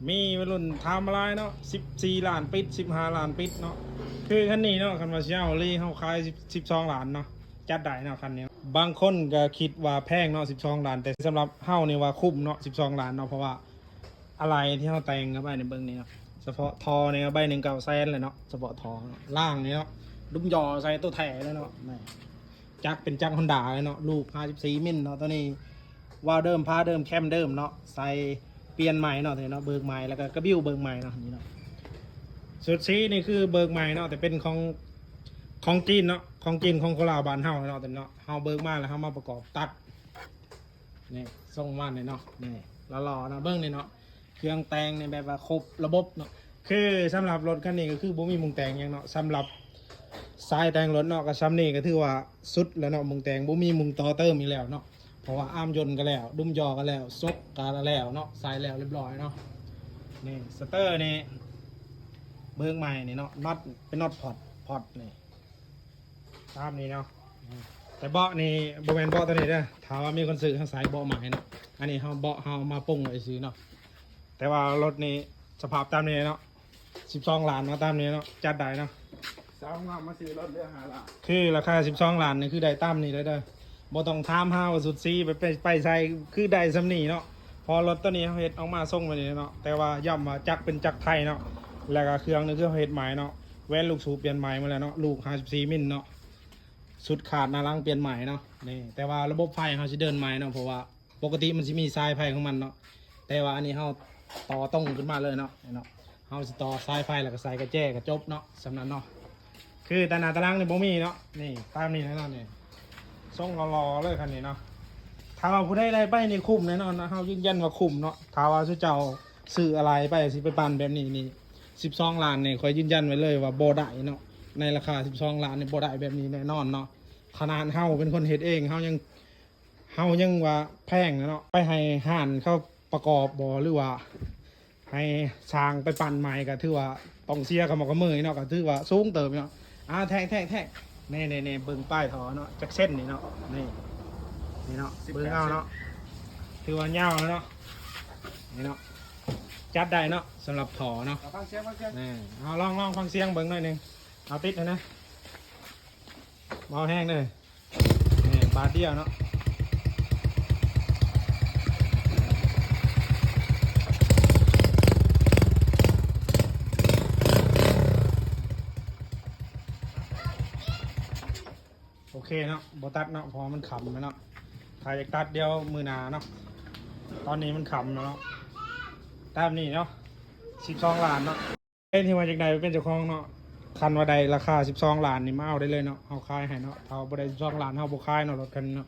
ມີໄວລຸ້ນຖາມມາຫຼາຍເນາະ ສິບສີ່ລ້ານປິດ ສິບຫ້າລ້ານປິດເນາະ. ຄືຄັນນີ້ເນາະ ຄັນວ່າຊິເອົາອີ່ຫຼີ ເຮົາຂາຍສິບ ສິບສອງລ້ານເນາະ ຈັດໄດ້ເນາະຄັນນີ້. ບາງຄົນກໍຄິດວ່າແພງເນາະ ສິບສອງລ້ານ ແຕ່ສຳລັບເຮົານີ້ວ່າຄຸ້ມເນາະ ສິບສອງລ້ານເນາະ ເພາະວ່າອາໄຫຼທີ່ເຮົາແຕ່ງເຂົ້າໄປໃນເບິ່ງນີ້ເນາະ ສະເພາະທໍ່ນີ້ກໍໄປໜຶ່ງເກົ້າແສນແລ້ວເນາະ ສະເພາະທໍ່ເນາະ. ລ້າງນີ້ເນາະ ດຸມຢໍໃສ່ໂຕແທ້ເລີຍເນາະ. ຈັກເປັນຈັກຮອນດ້າເລີຍເນາະ ລູກຫ້າສິບສີ່ມິນເນາະ. ໂຕນີ້ວາວເດີມ ຝາເດີມ ແຄມເດີມເນາະ ໃສ່ປ່ຽນໃໝ່ເນາະ ໂຕນີ້ເນາະ ເບີກໃໝ່ ແລ້ວກໍກະບິ້ວເບີກໃໝ່ເນາະ. ນີ້ເນາະ ຊຸດສີນີ້ຄືເບີກໃໝ່ເນາະ ແຕ່ເປັນຂອງ ຂອງຈີນເນາະ ຂອງຈີນ ຂອງຄົນລາວບ້ານເຮົາເນາະ. ໂຕນີ້ເນາະ ເຮົາເບີກມາແລ້ວເຮົາມາປະກອບຕັດ ນີ້ ຊົງປະມານນີ້ເນາະ ນີ້ ຫຼໍ່ໆເນາະ. ເບິ່ງນີ້ເນາະ ເຄື່ອງແຕ່ງນີ້ແບບວ່າຄົບລະບົບເນາະ. ຄືສຳລັບລົດຄັນນີ້ກໍຄືບໍ່ມີໝ່ອງແຕ່ງຫຍັງເນາະ ສຳລັບສາຍແຕ່ງລົດເນາະ. ກໍສ່ຳນີ້ກໍຖືວ່າສຸດແລ້ວເນາະ ໝ່ອງແຕ່ງ ບໍ່ມີໝ່ອງຕໍ່ເຕີມອີກແລ້ວເນາະ ເພາະວ່າອາມຍົນກໍແລ້ວ ດຸມຢໍກໍແລ້ວ ຊົກກໍແລ້ວເນາະ ໃສ່ແລ້ວຮຽບຮ້ອຍເນາະ. ນີ້ສະເຕີນີ້ເບີກໃໝ່ນີ້ເນາະ ນັອດເປັນນັອດພອດ ພອດນີ້ ຕາມນີ້ເນາະ. ແຕ່ເບາະນີ້ບໍ່ແມ່ນເບາະໂຕນີ້ເດີ ຖ້າວ່າມີຄົນຊື້ເຮົາໃສ່ເບາະໃໝ່ເນາະ. ອັນນີ້ເຮົາ ເບາະເຮົາເອົາມາປຸງໄວ້ຊື່ເນາະ. ແຕ່ວ່າລົດນີ້ສະພາບຕາມນີ້ເນາະ ສິບສອງລ້ານເນາະ ຕາມນີ້ເນາະ ຈັດໄດ້ເນາະ. ສາວງາມມາຊື້ລົດເຫຼືອຫ້າລ້ານ ຄືລາຄາສິບສອງລ້ານນີ້ຄືໄດ້ຕາມນີ້ເລີຍເດີ ບໍ່ຕ້ອງຖາມຫາວ່າສຸດສີໄປ ໄປ ໄປໃສ ຄືໄດ້ສ່ຳນີ້ເນາະ. ເພາະລົດໂຕນີ້ເຮົາເຮັດອອກມາຊົງແບບນີ້ເນາະ ແຕ່ວ່າຢ້ຳວ່າຈັກເປັນຈັກໄທເນາະ ແລ້ວກໍເຄື່ອງນີ້ຄືເຮົາເຮັດໃໝ່ເນາະ ແຫວນລູກສູບປ່ຽນໃໝ່ໝົດແລ້ວເນາະ ລູກຫ້າສິບສີ່ມິນເນາະ. ຊຸດຄາດໜ້າຫຼັງປ່ຽນໃໝ່ເນາະ ນີ້. ແຕ່ວ່າລະບົບໄຟເຮົາຊິເດີນໃໝ່ເນາະ ເພາະວ່າປົກກະຕິມັນຊິມີສາຍໄຟຂອງມັນເນາະ ແຕ່ວ່າອັນນີ້ເຮົາຕໍ່ຕົງຂຶ້ນມາເລີຍເນາະ ເນາະ. ເຮົາຊິຕໍ່ສາຍໄຟ ແລ້ວກໍໃສ່ກະແຈກໍຈົບເນາະ ສ່ຳນັ້ນເນາະ. ຄືຕາໜ້າຕາຫຼັງນີ້ບໍ່ມີເນາະ ນີ້ ຕາມນີ້ແນ່ນອນນີ້ ຊົງຫຼໍ່ໆເລີຍຄັນນີ້ເນາະ. ຖ້າວ່າຜູ້ໃດໄດ້ໄປນີ້ຄຸ້ມແນ່ນອນເນາະ ເຮົາຢືນຢັນວ່າຄຸ້ມເນາະ. ຖ້າວ່າຊຸມເຈົ້າຊື້ອາໄຫຼໄປ ຊິໄປປັ່ນແບບນີ້ນີ້ ສິບສອງລ້ານນີ້ ຂ້ອຍຢືນຢັນໄວ້ເລີຍວ່າບໍ່ໄດ້ເນາະ ໃນລາຄາສິບສອງລ້ານນີ້ບໍ່ໄດ້ແບບນີ້ແນ່ນອນເນາະ. ຂະໜາດເຮົາເປັນຄົນເຮັດເອງ ເຮົາຍັງ ເຮົາຍັງວ່າແພງເນາະ ໄປໃຫ້ຮ້ານເຂົາປະກອບບໍ່ ຫຼືວ່າໃຫ້ຊ່າງໄປປັ່ນໃໝ່ ກໍຖືວ່າຕ້ອງເສຍຄ່າໝົກຄ່າເມີເນາະ ກໍຖືວ່າສູງເຕີບເນາະ. ອ່າ ແທກໆໆ ນີ້ໆໆ ເບິ່ງປ້າຍທໍ່ເນາະ ຈັກເສັ້ນນີ້ເນາະ ນີ້ ນີ້ເນາະ ສິບແປດ ເບິ່ງເອົາເນາະ ຖືວ່າຍາວແລ້ວເນາະ ນີ້ເນາະ ຈັດໄດ້ເນາະ ສຳລັບທໍ່ເນາະ. ເອົາຟັງສຽງ ຟັງສຽງ ນີ້ ເອົາລອງ ລອງຟັງສຽງເບິ່ງໜ້ອຍໜຶ່ງ ເອົາຕິດໃຫ້ນະ ເບົາແຮງເດີ ນີ້ບາດດຽວເນາະ. ໂອເຄເນາະ ບໍ່ຕັດເນາະ ເພາະວ່າມັນຄ່ຳແລ້ວເນາະ. ຖ້າຢາກຕັດດຽວມື້ໜ້າເນາະ ຕອນນີ້ມັນຄ່ຳແລ້ວເນາະ. ຕາມນີ້ເນາະ ສິບສອງລ້ານເນາະ. ເປັນທີ່ວ່າຢາກໄດ້ໄປເປັນເຈົ້າຂອງເນາະ ຄັນວ່າໄດ້ລາຄາສິບສອງລ້ານນີ້ມາເອົາໄດ້ເລີຍເນາະ ເຮົາຂາຍໃຫ້ເນາະ. ຖ້າວ່າບໍ່ໄດ້ສິບສອງລ້ານ ເຮົາບໍ່ຂາຍເນາະ ລົດຄັນນີ້ເນາະ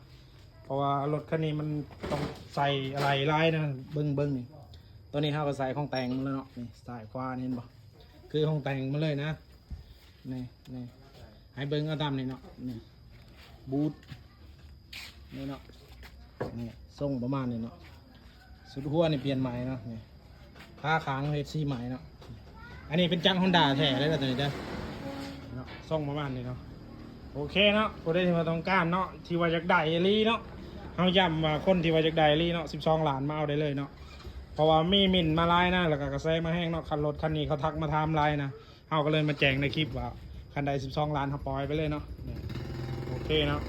ເພາະວ່າລົດຄັນນີ້ມັນຕ້ອງໃສ່ອາໄຫຼຫຼາຍນະ. ເບິ່ງ ເບິ່ງນີ້ ໂຕນີ້ເຮົາກໍໃສ່ຂອງແຕ່ງມາແລ້ວເນາະ ນີ້ຊ້າຍຂວານີ້ ເຫັນບໍ່ ຄືຂອງແຕ່ງມາເລີຍນະ. ນີ້ ນີ້ ໃຫ້ເບິ່ງເອົາຕາມນີ້ເນາະ ນີ້ ບູດ ນີ້ເນາະ ນີ້ ຊົງປະມານນີ້ເນາະ. ຊຸດຫົວນີ້ປ່ຽນໃໝ່ເນາະ ນີ້ ຝາຂ້າງເຮັດສີໃໝ່ເນາະ. ອັນນີ້ເປັນຈັກຮອນດ້າແທ້ເລີຍເດີ ໂຕນີ້ເດີເນາະ ຊົງປະມານນີ້ເນາະ. ໂອເຄເນາະ ຜູ້ໃດທີ່ວ່າຕ້ອງການເນາະ ທີ່ວ່າຢາກໄດ້ອີ່ຫຼີເນາະ ເຮົາຢ້ຳວ່າຄົນທີ່ວ່າຢາກໄດ້ອີ່ຫຼີເນາະ ສິບສອງລ້ານ ມາເອົາໄດ້ເລີຍເນາະ. ເພາະວ່າມີມິນມາຫຼາຍນະ ແລ້ວກໍກະແສມາແຮງເນາະ ຄັນລົດຄັນນີ້ເຂົາທັກມາຖາມຫຼາຍນະ. ເຮົາກໍເລີຍມາແຈ້ງໃນຄລິບວ່າ ຄັນໄດ້ສິບສອງລ້ານ ເຮົາປ່ອຍໄປເລີຍເນາະ. ນີ້ ໂອເຄເນາະ